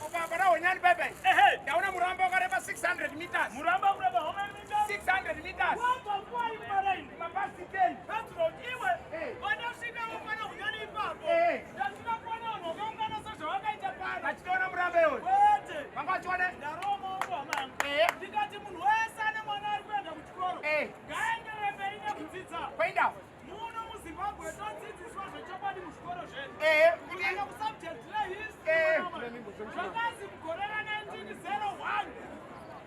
Apo pana Honyani bebe. Ehe. Ndaona muramba wakareba 600 meters. Muramba kureba how many meters? 600 meters. Wabva nguwai kumaraini? Mapasti 10. Petro, iwe Eh. pandasvika pana Hunyani ipapo. Eh. Ndasvika kuona vanhu vakaungana sezvavakaita pano. Vachitoona muramba iwoyo. Kwete. Vanga vachiona. Ndarova maoko hama yangu. Eh. Ndikati munhu wese ane mwana ari kuenda kuchikoro. Eh. Ngaenderere mberi nekudzidza. Kuenda. Muno muZimbabwe todzidziswa zvechokwadi muzvikoro zvedu. Eh. Kuti Kuenda kusubject rehistory. Eh. Zvakazi mugore ra1901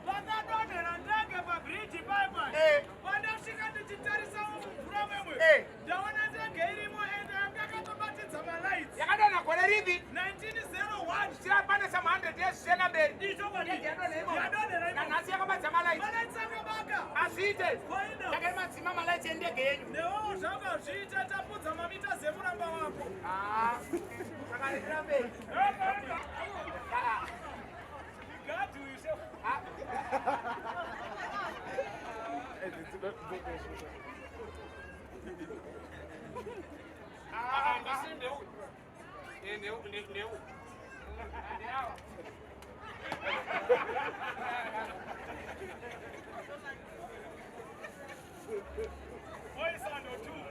vakadonhera ndege pabhiriji paipai. Eh. Pandasvika ndichitarisawo mumvura memwe. Eh. Ndaona ndege irimo ende yanga yakatobatidza malights. Yakadonha gore ripi? 1901. Zvichira pane some 100 years zvichienda mberi. Ichokwadi. Ndege yadonha imomo. Yadonhera imomo. Nanhasi yakabatidza malights. Malights akabaka. Azviite. Koenda. Takai madzima malights endege yenyu. Newewo zvako hazviite tapudza mamita zemuramba wako. Ah. Saka ndirambe. Ah. Gadhi uyu shefu. Ah. Ah, ndisi ndeu. Eh, ndeu, ndeu, ndeu. Oisando two.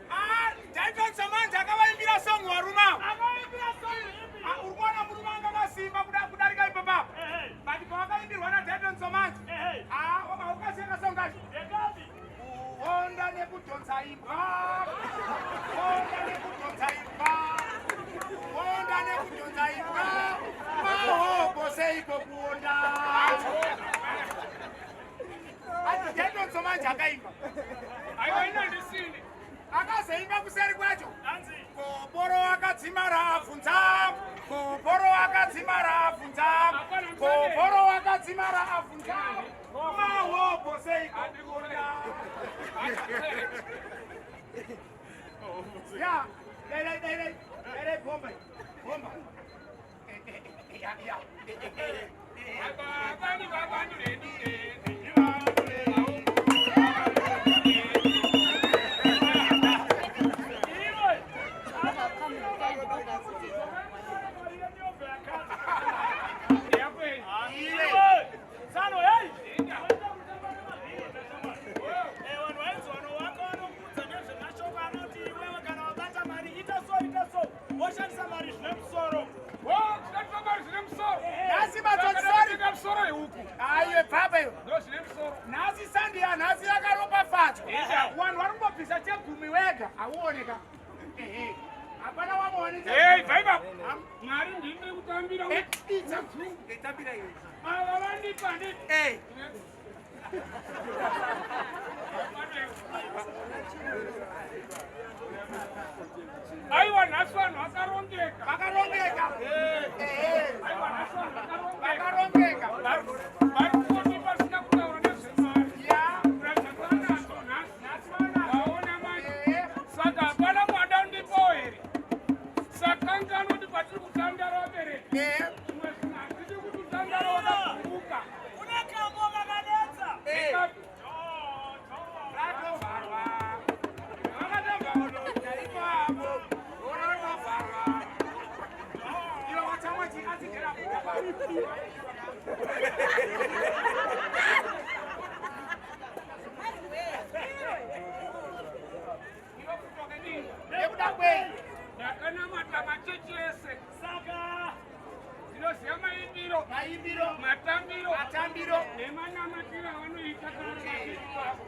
Ah, Dalton Samanja akavaimbira song varume ava. Akaimbira song ipi? Ah, uri kuona murume anga akasimba kudarika ipapa. Ehe. But pavakaimbirwa naDalton Samanja. Ehe. Ah, ukasiya song kacho. Ndekapi? Kuonda nekudhonza imbwa. Kuonda nekudhonza imbwa. Kuonda nekudhonza imbwa. Mahoko seiko kuonda. Ati Dalton Samanja akaimba. Aiwa, ino ndisini. Akazoimba kuseri kwacho. Hanzi. Koporo akadzima raabvunza. Koporo akadzima raabvunza. Koporo akadzima raabvunza. Mahoko seiko kuonda. Ya, dai dai dai dai dai dai bomba. Bomba. Ya ya. Baba, ni baba, ni re, ni re. Iwe. Yakwe. Iwe. Tsano, hey. Eh, vanhu vainzi vanovaka vanokudza nezvemashoko anoti iwewe kana wabata mari ita so ita so woshandisa mari zvine musoro. Oh, tinatoka mari zvine musoro. Nhasi matsotsi sorry. Saka musoro yehuku. Aiwe baba iwe. Ndo zvine musoro. Nhasi Sunday ya nhasi yakaropafadzwa. Ita. Vanhu vari kungobvisa chegumi wega hauoneka. Ehe. Hapana wamuone. Hey, bva ipapo. Mwari ndimi kutambira. Eh, ita. Tambira iwe. Ava vandipa ndi. Eh. Aiwa, nhasi vanhu vakarongeka. Vakarongeka. Ehe. Aiwa, nhasi vanhu vakarongeka. Vakarongeka. Vari kungondipa zvisina kutaura nezvemari. Ya. Kuratidza kuti vanadzo nhasi. Nhasi vanadzo. Vaona manje. Ehe. Saka hapana mwada undipawo here. Saka nganoti patiri kutandara vabereki. Eh. Zvimwe zvinhu hazvidi kuti utandara wakagumbuka. Une kambo kakanetsa. Eh. Ekapi. Ratovharwa. Vakatovharwa ipapo. Ratovharwa. Iwe watsamwa chi asigera kuda. Iwe kutoke nini? Nekuda kwei? Ndakanamata machechi ese. Saka Ndinoziva maimbiro, Maimbiro, matambiro, matambiro. nemanamatiro avanoita kana machechi avo.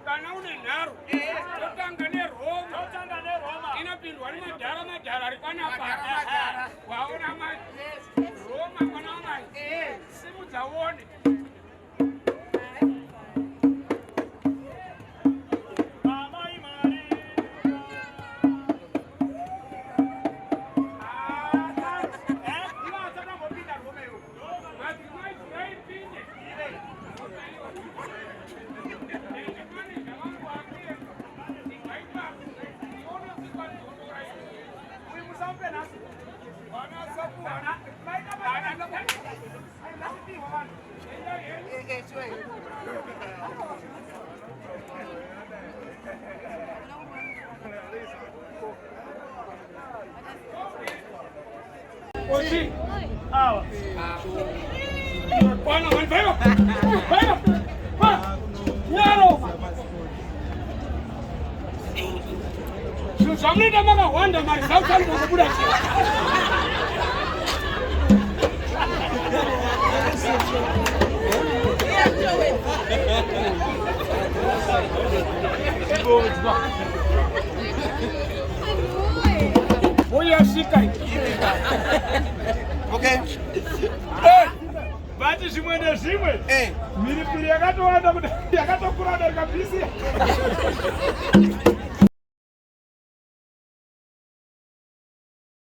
Kana une nharo, Eh. totanga neRoma. totanga neRoma. Inopindwa nemadhara madhara ari panapa. Madhara, madhara. Waona mai? Yes. Roma mwana wamai. Eh. Simudza uone. Amai Maria. Ah, thanks. Iwe hausatambopinda Roma iwe. Madzimai ngaipinde. Maneja vangu akuenda. Ibva ipapo. Ionosikwa dhondora iyi. Uyu musamupe nhasi. Vana Maita Vana Ai, vanhu. Endai henyu. Eh, eh, sure. Ochi. Awa. Kwana mani vaiva. Vaiva. Pa. Nyaro. Zvinhu zvamunoita makahwanda mari zvautani kubuda chii. Uyasvika Okay. Eh, Vati zvimwe nezvimwe. Eh. Mhiripiri yakatowanda yakatokura kudarika bisi.